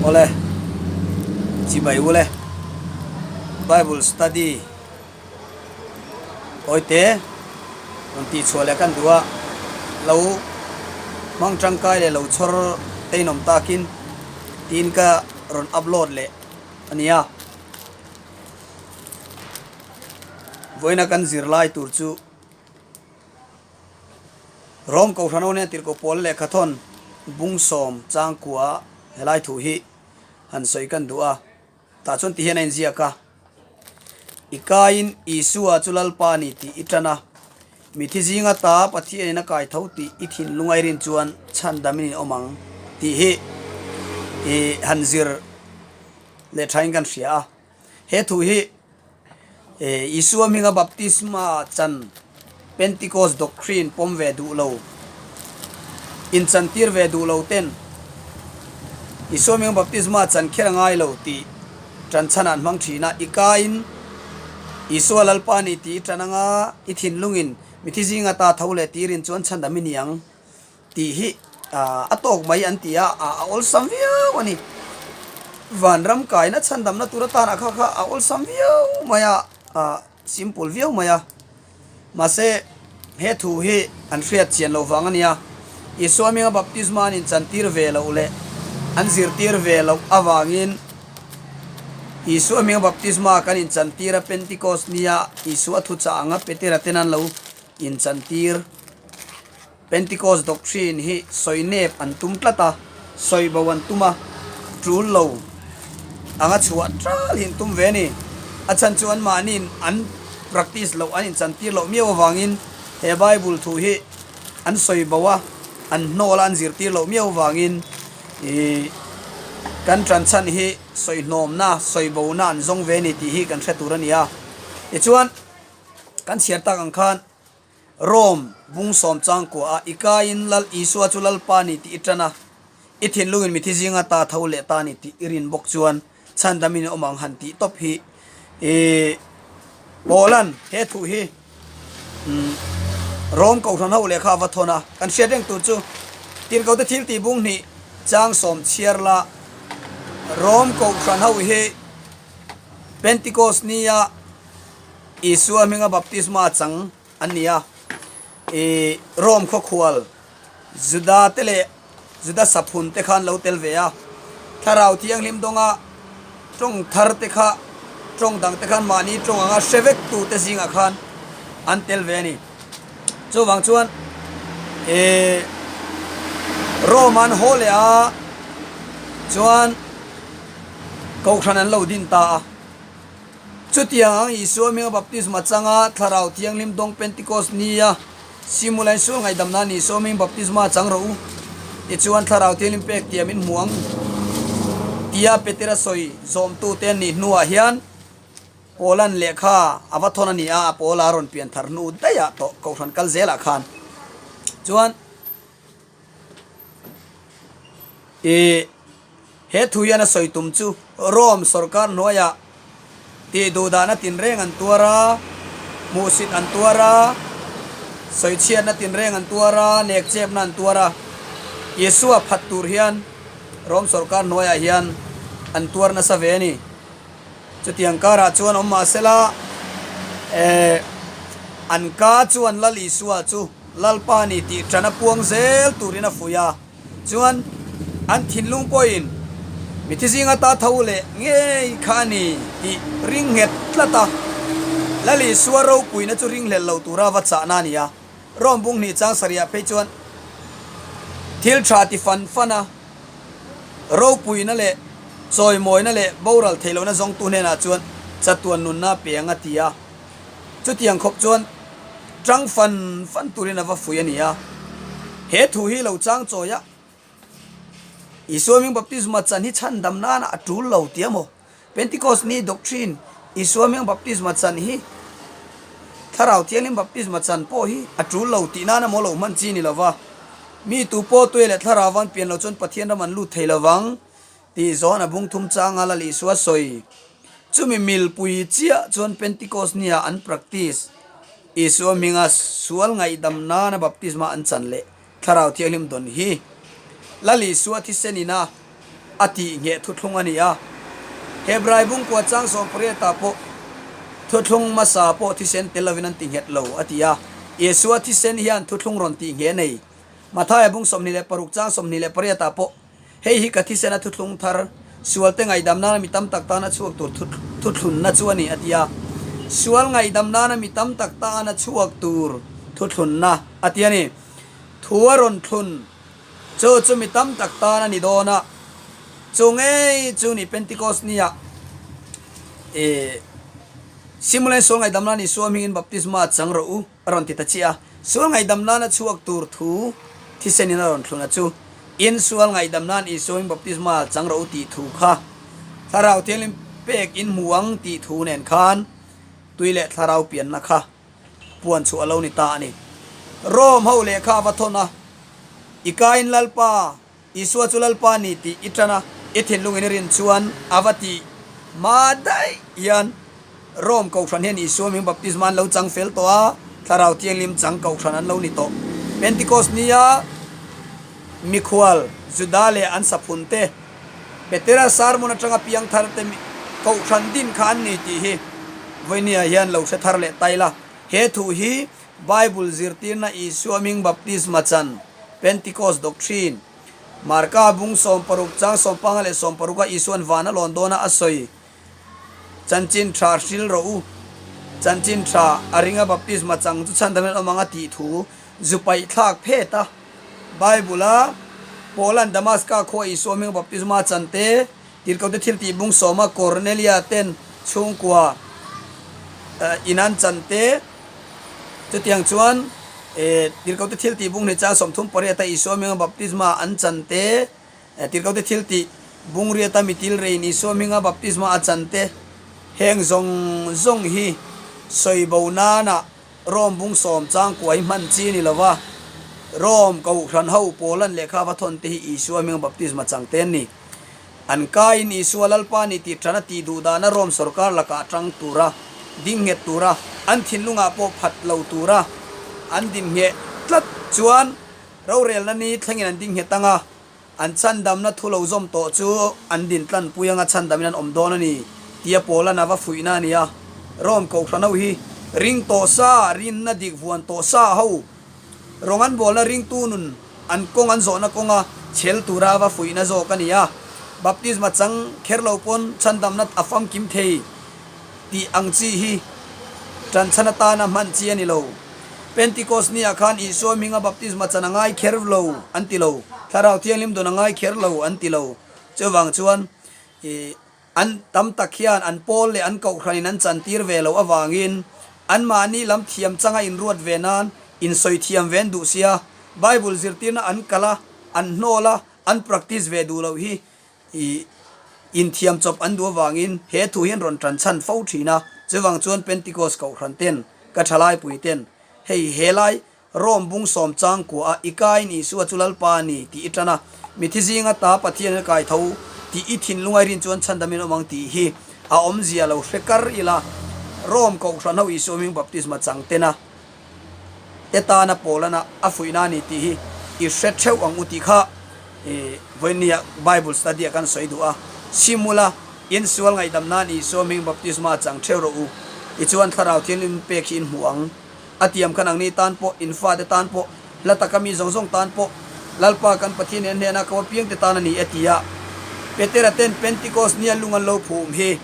Awle, chibai ule, Bible study tawite rawn tih chhuah leh kan duh a, lo hmang tangkai leh lo chhawr te in awm takin tiin ka rawn upload leh a nia. Vawiina kan zirlai tur chu. Rom Kohhran ho nen tirhkoh pawl lehkhathawn bungsawm changkua helai thu hi han sawi kan duh a, tah chuan ti hian a inziak a, I kaiin Isua chu Lalpa a ni tih i tan a, mithi zinga ta Pathianin a kai tho tih i thinlung a i rin chuan chhandamin in awm ang tih hi i han zir leh thain kan hria a. He thu hi Isua hminga baptisma chan Pentecost doctrine pawm ve duh lo, inchantir ve duh lo ten Isua hminga baptisma chan kher a ngai lo tih ṭanchhan an hmang ṭhin a. I kaiin Isua Lalpa ni tih i ṭan anga i thinlungin mithi zinga ta tho leh tirin chuan chhandam i ni ang. Tih hi a tawk mai an ti a, a awlsam viau a ni. Vanram kaina chhandamna tur atana kha kha a awlsam viau mai a, a simple viau mai a. Mahse, he thu hi an hriat chian loh vang a nia. Isua hminga baptisma an inchantir ve loh leh an zirtir ve loh avangin Isua hminga baptisma kan inchantir a, Pentecost nia Isua thuchah anga Petera ten an lo inchantir. Pentecost doctrine hi sawi nep an tum tlat a, sawi bo an tum a, tul lo anga chhuah tal hi an tum ve a ni. A chhan chu anmahniin an practice loh, an inchantir loh miau avangin he Bible thu hi an sawi bo a, an hnawl a, an zirtir loh miau avangin ih kan tanchhan hi sawi hnawmna, sawi bona an zawng ve a ni tih hi kan hre tur a ni a. Tichuan, kan chhiar tak ang khan Rome bungsawm changkua a i kaiin Lal Isua chu Lalpa ni tih i tan a, i thinlungin mithi zinga ta tho leh ta ni tih i rin bawk chuan chhandamin i awm ang han tih tawp hi i Paula'n he thu hi Rome kohhran ho lehkha a va thawn a, kan hriat reng tur chu Tirhkohte thil tih bung hnih chang sawm chhiar la Rome kohhran ho hi Pentecost nia Isua hminga baptisma chang an ni a, i Rome khawkhual Juda te leh Juda saphun te kha an lo tel ve a, Thlarau Thianghlim dawnga tawng thar te kha tawng dang te khan mahni tawng anga hre vek tu te zingah khan an tel ve a ni. Chuvang chuan i Rome an haw leh a chuan Kohhran an lo din ta a. Chutiang ang Isua hminga baptisma changa Thlarau Thianghlim dawng Pentecost nia Simulain sual ngaihdamna ni Isua hming baptisma chang rawh u tichuan Thlarau Thianghlim pek tiam in hmu ang tia Petera sawi zawmtute an nih hnuah hian Paula'n lehkha a va thawn a ni a, a Paula rawn pian thar hnu daih ah tawh Kohhran kal zelah khan chuan I He thu hian a sawi tum chu Rome sorkar hnuaiah tih duhdahna tinreng an tuar a, hmuhsit an tuar a, sawichhiatna tinreng an tuar a, nekchepna an tuar a. Isua phat tur hian Rome sorkar hnuaiah hian an tuar nasa ve a ni. Chutiang karah chuan awm mah sela, eh, an ka chuan Lal Isua chu Lalpa ni tih ṭan a puang zel turin a fuih a. Chuan an thinlung pawhin mithi zinga ta tho leh ngei kha a ni tih ring nghet tlat a, Lal Isua ropuina chu ringhlel lo tura va chahna a ni a. Rome bung hnih chang sarihah phei chuan thil tha ti fan fan a, ropuina leh chawimawina leh boral theih lohna zawngtu hnenah chuan chatuan nunna a pe ang a ti a. Chutiang khawp chuan tang fan fan turin a va fui a ni a. He thu hi lo chang chawi a, Isua hming baptisma chan hi chhandam nana a tul lo tia maw? Pentecost ni doctrine Isua hming baptisma chan hi Thlarau Thianghlim baptisma chan pawh hi a tul lo tih nana maw lo hman chi ni lova. Mi tu pawh tuai leh Thlarau van pian lo chuan Pathian ram an lut thei lovang. Tih zawn a bung thum changa Lal Isua sawi. Chumi milpui chiah chuan Pentecost nia an practice, Isua hminga sual ngaihdam nana baptisma an chan leh Thlarau Thianghlim dawn hi Lal Isua thisen ina. A tih ngheh thuthlung a ni a. Hebrai bungkua chang sawmpariatah pawh thuthlung hmasa pawh thisen tel lovin an ti nghet lo a ti a. Isua thisen hian thuthlung rawn tih ngheh a nei. Mathaia bung 26 chang 28 ah pawh hei hi ka thisen a thuthlung thar, sualte ngaihdam nana mi tam tak tana chhuak tur thuthlunna chu a ni a ti a. Sual ngaihdam nana mi tam tak tana chhuak tur thuthlunna a ti a ni. Thu a rawn thlun. Chu chu mi tam tak tan a ni dawn a, chu ngei chu ni Pentecost nia i Simulen sual ngaihdam nan Isua hmingin baptisma chang rawh u a rawn ti ta chiah a, sual ngaihdam nana chhuak tur thu thisenin a rawn thlun a chu in sual ngaihdam nan Isua hming baptisma chang rawh u tih thu kha Thlarau Thianghlim pek in hmu ang tih thu nen khan tui leh thlarau pianna kha puan chhuah a lo ni ta a ni. Rome ho lehkha a va thawn a, I kain Lalpa, Isua chu Lalpa ni tih i tan a, i thinlungin i rin chuan a va ti hma daih hian Rome Kohhran hian Isua hming baptisma an lo chang fel tawh a, Thlarau Thianghlim chang Kohhran an lo ni tawh. Pentecost nia mikhual Juda leh an saphun te, Petera sermon atanga piang thar te Kohhran din kha an ni tih hi vawinia hian lo hre thar leh tai la. He thu hi Bible zirtirna Isua hming baptisma chan, Pentecost doctrine, Marka bung 60 chang 15 leh 60 a Isuan van a lawn dawna a sawi Chanchin tha hril rawh u, chanchin tha a ringa baptisma chang chu chhan dangin an awm ang a tih thu zu paih thlak phet a. Bible-a Paula'n Damaska khua Isua hming baptisma chan te, Tirhkohte thil tih bung sawma Kornelia ten chhungkua in an chan te, chutiang chuan Tirhkohte thil tih bung hnih chang 38 a Isua hminga baptisma an chan te, Tirhkohte thil tih bung riata mi tilreiin Isua hminga baptisma a chan te, heng zawng zawng hi sawi bo nana Rome bung sawm changkua hi hman chi a ni lo va, Rome Kohhran ho Paulan lehkha va thawn te hi Isua hminga baptisma chang te an ni. An kaiin Isua Lalpa ni tih ṭan a tih duh dana Rome sorkar lakah ṭang tura, ding nghet tura, an thinlungah pawh phat lo tura an din ngheh tlat chuan rorelna ni thlengin an ding nghet ang a. An chhandamna thu lo zawm tawh chu an din tlanpui anga chhandamin an awm dawn a ni, tia Paula'n a va fuihna a ni a. Rome Kohhran ho hi ring tawh sa, rinna dik vuan tawh sa ho rawng an bawlna ringtu nun an kawng an zawhna kawnga chhel tura a va fuihna zawk a ni a. Baptisma chang kher lo pawn chhandamna a famkim thei. Tih ang chi hi ṭanchhan atana hman chi a ni lo. Pentikos niah khan Isua hminga baptisma chan a ngai kher lo an ti lo, Thlarau Thianghlim dawn a ngai kher lo an ti lo. Chuvang chuan i an tam tak hian an pawl leh an kohhranin an chantir ve loh avangin anmahni lam thiam changa inruat ve nan insawi thiam ve an duh sia, Bible zirtirna an kalh a, an hnawl a, an practice ve duh loh hi I inthiam chawp an duh avangin he thu hi an rawn tan chhan fo thin a, chuvang chuan Pentecost kohhran ten, ka thalaipui ten, hei helai Rome bung sawm chang kua a i kaiin Isua chu Lalpa a ni tih i tan a, mithi zinga ta Pathian in a kai tho tih i thinlung a i rin chuan chhandamin awm ang tih hi a awmzia lo hre kar ila Rome kohhran ho Isua hming baptisma chang tena te tana Paulana a fuihna a ni tih hi i hre theuh ang u tih kha i vawinia Bible study ah kan sawi duh a. Simula insual ngaihdam nan Isua hming baptisma chang theuh rawh u. Tichuan Thlarau Thianghlim pek hi in hmu ang. A tiam khan angni tan pawh, in fate tan pawh, hla taka mi zawng zawng tan pawh, Lalpa kan Pathian in a hnena ko apiangte tan a ni e ti a Petera ten Pentecost nia lung an lo phum hi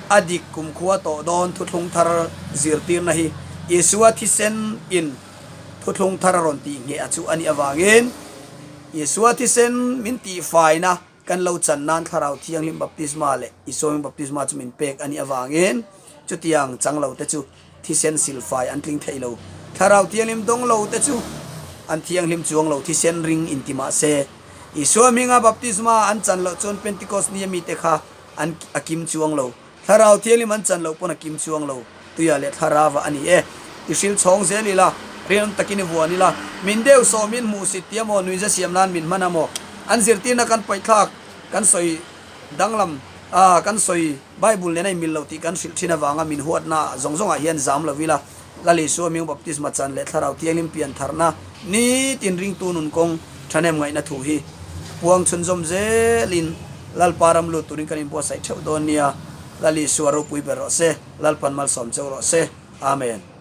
A dik kumkhua tawh dawn thuthlung thar zirtirna hi Isua thisen in thuthlung thar a rawn tih ngheh a chu a nih avangin Isua thisen min tihfaina kan lo chan nan Thlarau Thianghlim baptisma leh Isua hming baptisma chu min pek a nih avangin chutiang chang lo te chu thisen silfai an tling thei lo. Thlarau Thianghlim dawng lo te chu an thianghlim chuang lo thisen ring inti mah se Isua hminga baptisma an chan loh chuan Pentecost nia mite kha An a kim chuang lo. Thlarau Thianghlim an chan loh pawn a kim chuang lo. Tuia leh Thlarava a ni e. I hril chhawng zel ila, rinawm takin i vuan ila, min deuh sawmin hmuhsit tia maw, nuihza siam nan min hman a maw? An zirtirna kan paihthlak, kan sawi danglam a, kan sawi Bible nena i mil lo tih kan hrilh thin avanga min huatna zawng zawngah hian zam lo ila, Lal Isua hming baptisma chan leh Thlarau Thianghlim pian tharna nitin ringtu nun kawng thahnem ngaihna thu hi puang chhunzawm zelin. Lalpa ram lut turin kan inbuatsaih theuh dawn nia. Lal Isua ropui ber rawh se, Lalpan malsawm cheu rawh se. Amen.